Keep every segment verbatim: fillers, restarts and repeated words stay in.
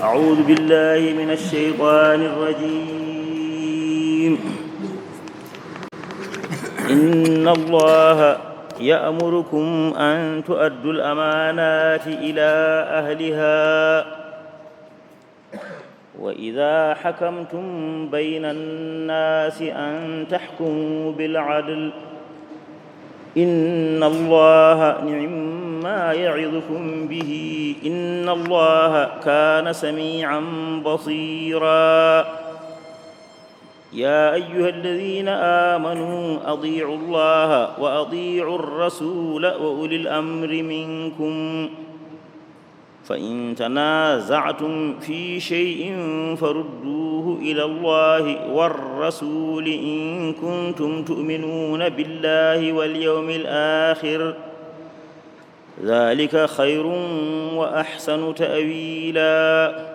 أعوذ بالله من الشيطان الرجيم. إن الله يأمركم أن تؤدوا الأمانات إلى أهلها وإذا حكمتم بين الناس أن تحكموا بالعدل إن الله نعم ما يعظكم به إن الله كان سميعا بصيرا. يا أيها الذين آمنوا أطيعوا الله وأطيعوا الرسول وأولي الأمر منكم فإن تنازعتم في شيء فردوه إلى الله والرسول إن كنتم تؤمنون بالله واليوم الآخر ذلك خير وأحسن تأويلا.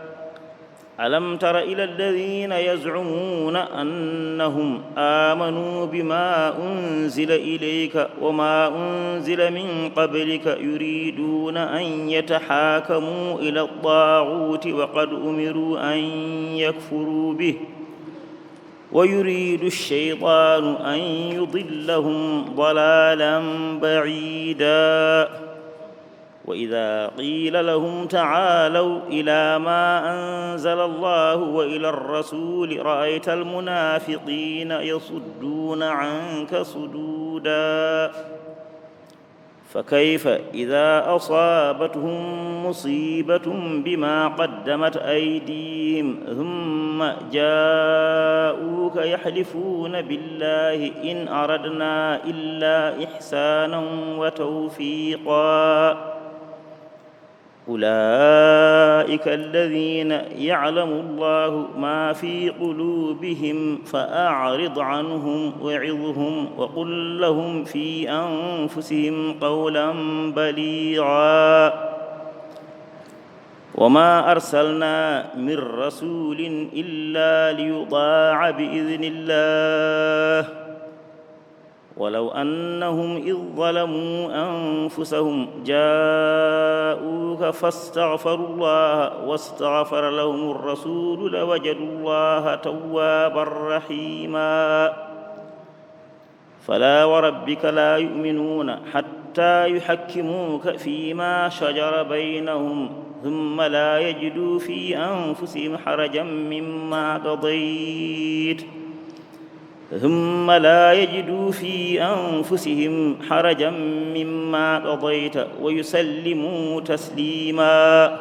ألم تر إلى الذين يزعمون أنهم آمنوا بما أنزل إليك وما أنزل من قبلك يريدون أن يتحاكموا إلى الطاغوت وقد أمروا أن يكفروا به ويريد الشيطان أن يضلهم ضلالا بعيدا. وإذا قيل لهم تعالوا إلى ما أنزل الله وإلى الرسول رأيت المنافقين يصدون عنك صدودا. فكيف إذا أصابتهم مصيبة بما قدمت أيديهم ثم جاءوك يحلفون بالله إن أردنا إلا إحسانا وتوفيقا. أولئك الذين يعلم الله ما في قلوبهم فأعرض عنهم وعظهم وقل لهم في أنفسهم قولا بليغا. وما أرسلنا من رسول إلا ليطاع بإذن الله ولو أنهم إذ ظلموا أنفسهم جاءوك فاستغفروا الله واستغفر لهم الرسول لوجدوا الله توابا رحيما. فلا وربك لا يؤمنون حتى يحكموك فيما شجر بينهم ثم لا يجدوا في أنفسهم حرجا مما قضيت ثم لا يجدوا في أنفسهم حرجا مما قضيت ويسلموا تسليما.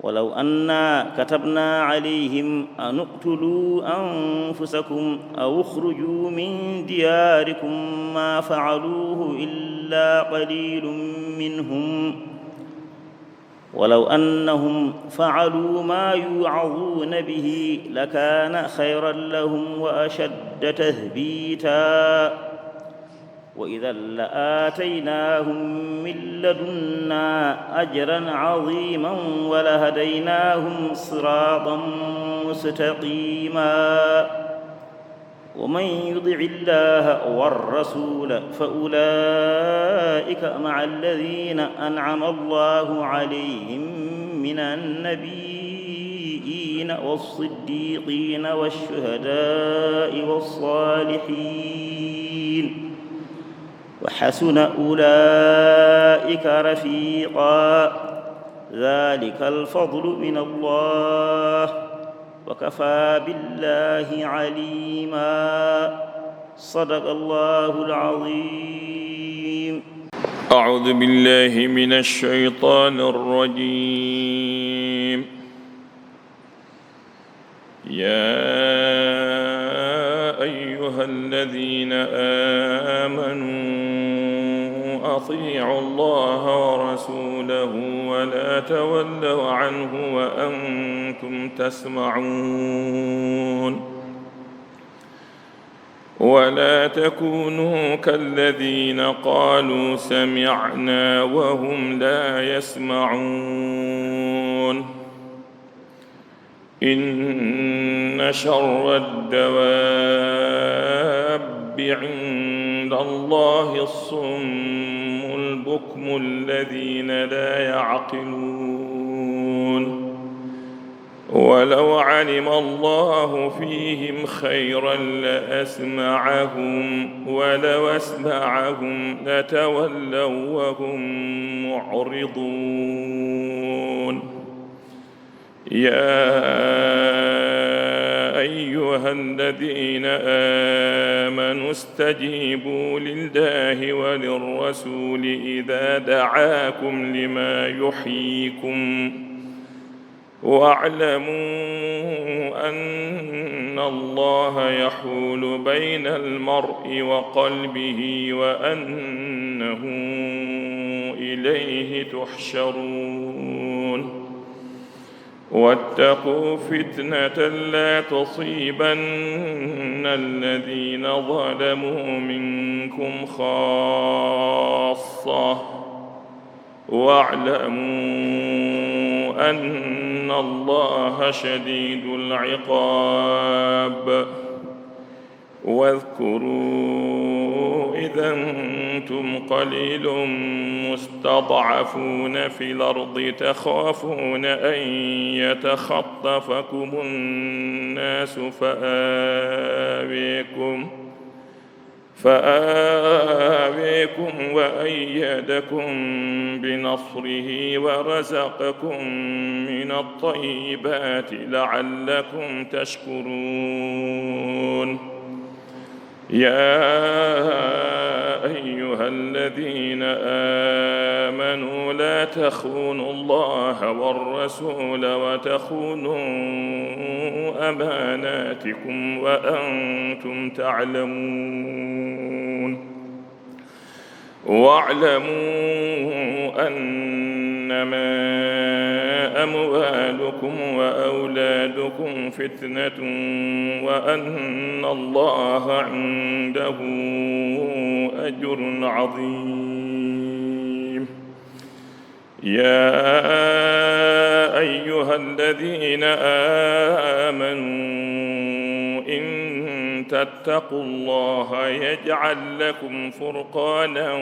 ولو أنا كتبنا عليهم أن اقتلوا أنفسكم أو اخرجوا من دياركم ما فعلوه إلا قليل منهم ولو أنهم فعلوا ما يوعظون به لكان خيرا لهم وأشد تثبيتا. وإذا لآتيناهم من لدنا أجرا عظيما ولهديناهم صراطا مستقيما. ومن يطع الله والرسول فأولئك مع الذين أنعم الله عليهم من النبيين والصديقين والشهداء والصالحين وحسن أولئك رفيقا. ذلك الفضل من الله وكفى بالله عليما. صدق الله العظيم. أعوذ بالله من الشيطان الرجيم. يا أيها الذين آمنوا أطيعوا الله ورسوله ولا تولوا عنه وأنتم تسمعون. ولا تكونوا كالذين قالوا سمعنا وهم لا يسمعون. إن شر الدواب عند الله الصم البكم الذين لا يعقلون. ولو علم الله فيهم خيرا لأسمعهم، ولو أسمعهم لتولوا وهم معرضون. يا أيها الذين آمنوا استجيبوا لله وللرسول إذا دعاكم لما يحييكم، واعلموا أن الله يحول بين المرء وقلبه وأنه إليه تحشرون. واتقوا فتنة لا تصيبن الذين ظلموا منكم خاصة، واعلموا أن الله شديد العقاب. واذكروا إذ أنتم قليل مستضعفون في الأرض تخافون أن يتخطفكم الناس فآويكم فآويكم وأيدكم بنصره ورزقكم من الطيبات لعلكم تشكرون. يا أيها الذين آمنوا لا تخونوا الله والرسول وتخونوا أماناتكم وأنتم تعلمون. واعلموا أنما أموالكم وأولادكم فتنة وأن الله عنده أجر عظيم. يا أيها الذين آمنوا إن تتقوا الله يجعل لكم فرقانا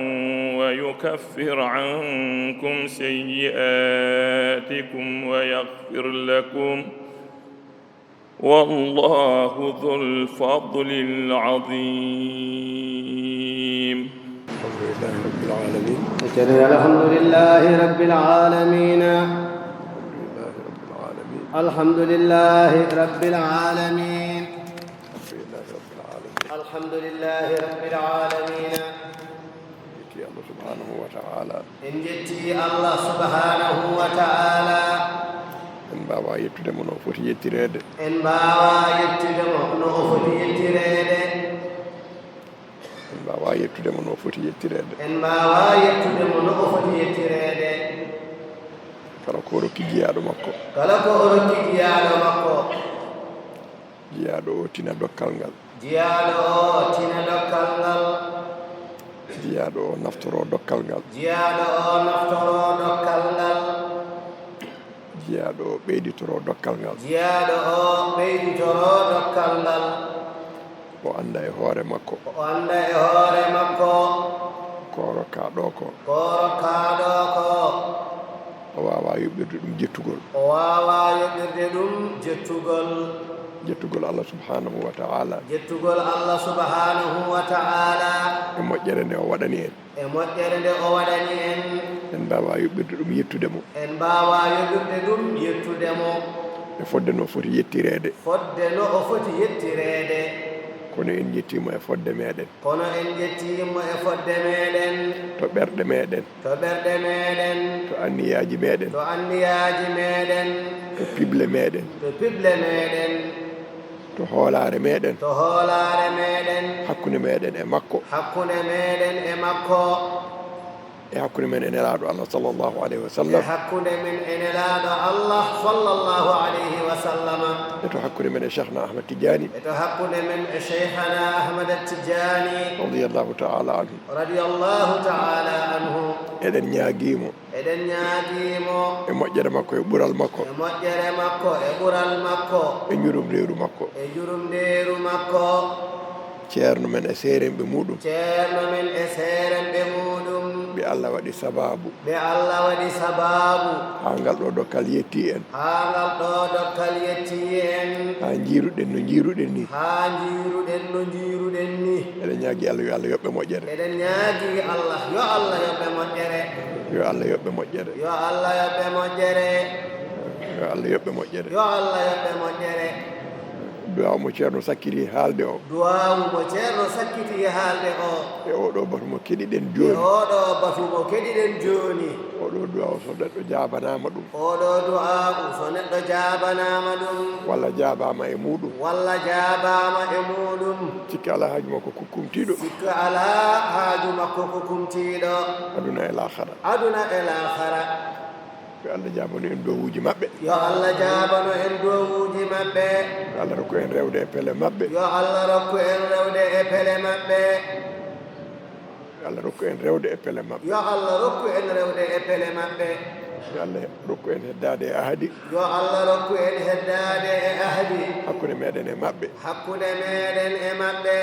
ويكفر عنكم سيئاتكم ويغفر لكم، والله ذو الفضل العظيم. الحمد لله رب العالمين. الحمد لله رب العالمين. الحمد لله رب العالمين. الحمد لله رب العالمين. الحمد لله رب العالمين. الحمد لله رب العالمين. Yetti Allah subhanahu wa ta'ala. En njetti Allah subhanahu wa ta'ala. En mbaawaa yettude mo no o foti yettireede. En mbaawaa yettude mo no o foti yettireede. En mbaawaa yettude mo no o foti yettireede. En mbaawaa yettude mo no o foti yettireede. Kala ko o rokki jiyaaɗo makko. Kala ko o rokki jiyaaɗo makko. Jiyaaɗo o tina dokkal ngal. Jiyaaɗo o tina dokkal ngal. Jiyaaɗo o naftoro dokkal ngal. Jiyaaɗo o naftoro dokkal ngal. Jiyaaɗo o ɓeyditoro dokkal ngal. Jiyaaɗo o ɓeyditoro dokkal ngal. O annda e hoore makko. O annda e hoore makko. Ko o rokkaa ɗo ko. Ko o rokkaa ɗo ko. O waawaa yoɓirde ɗum jettugol. O waawaa yoɓirde ɗum jettugol. Jettugol Allah subhanahu wa ta'ala. Jettugol Allah subhanahu wa ta'ala. E moƴƴere nde o waɗani en. E moƴƴere nde o waɗani en. En mbaawaa yoɓirde ɗum yettude mo. En mbaawaa yoɓirde ɗum yettude mo. E fodde no o foti yettireede. Fodde no o foti yettireede. Kono en njettii mo e fodde meeɗen. Kono en njettii mo e fodde meeɗen. To ɓerɗe meeɗen. To ɓerɗe meeɗen. To anniyaaji meeɗen. To anniyaaji meeɗen. To piɓle meeɗen. To piɓle meeɗen. To hoolaare meeɗen. To hoolaare meeɗen. Hakkunde meeɗen e makko. Hakkunde meeɗen e makko. E hakkunde men e Nelaaɗo Allah sallallahu alayhi wa sallam. E hakkunde men e Nelaaɗo Allah sallallahu alayhi wa sallam. E to hakkunde men e Cheikhna Ahmad Tidiane. E to hakkunde men e Cheikhana Ahmad Tidiane. Radiyallahu ta'ala anhu. Radiyallahu ta'ala anhu. Eɗen ñaagii mo. Eɗen ñaagii mo. E moƴƴere makko, e ɓural makko. E moƴƴere makko, e ɓural makko. E njurumdeeru makko. E njurumdeeru makko. Ceerno men e seerenɓe muɗum. Ceerno men e seerenɓe muɗum. Ɓe Allah waɗi sabaabu. Ɓe Allah waɗi sabaabu. Haa ngal ɗo dokkal yetti en. Haa ngal ɗo dokkal yetti en. Haa njiiruɗen no njiiruɗen ni. Haa njiiruɗen no njiiruɗen ni. Eɗen ñaagi Allah, yo Allah yoɓ ɓe moƴƴere. Eɗen ñaagi Allah, yo Allah yoɓ ɓe moƴƴere. Yo Allah yoɓ ɓe moƴƴere. Yo Allah yoɓ ɓe moƴƴere. Yo Allah yoɓ ɓe moƴƴere. Yo Allah yoɓ ɓe moƴƴere. Duwaawu mo Ceerno sakkiti haalde o. Duwaawu mo Ceerno sakkiti haalde o. E oɗo batu mo keɗiɗen jooni. E oɗo batu mo keɗiɗen jooni. Oɗo duwaawu so neɗɗo jaabanaama ɗum. Oɗo duwaawu so neɗɗo jaabanaama ɗum. Walla jaabaama e muuɗum. Walla jaabaama e muuɗum. Sikka alaa haaju makko ko kumtiiɗo. Sikka alaa haaju makko ko kumtiiɗo. Aduna e laakhara. Aduna e laakhara. Yo Allah jaabano en duwawuuji maɓɓe. Yo Allah jaabano en duwawuuji maɓɓe. Yo Allah rokku en rewde e pele maɓɓe. Yo Allah rokku en rewde e pele maɓɓe. Yo Allah rokku en rewde e pele maɓɓe. Yo Allah rokku en rewde e pele maɓɓe. Yo Allah rokku en heddaade e ahdi. Yo Allah rokku en heddaade e ahdi. Hakkunde meɗen e maɓɓe. Hakkunde meɗen e maɓɓe.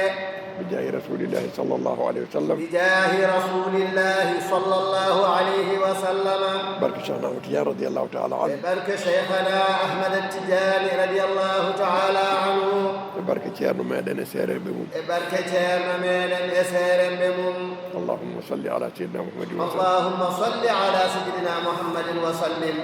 Bi jaahi Rasuulillahi sallallahu alayhi wa sallam. Bi jaahi Rasuulillahi sallallahu alayhi wa sallam. Barke Cheikhna Ahmad Tidiane radiyallahu ta'ala anhu. E barke Cheikhna Ahmad Tidiane radiyallahu ta'ala anhu. E barke Ceerno meɗen e seerenɓe mum. E barke Ceerno meɗen e seerenɓe mum. Allahumma salli ala Sayyidina Muhammadin wa sallim. Allahumma salli ala Sayyidina Muhammadin wa sallim.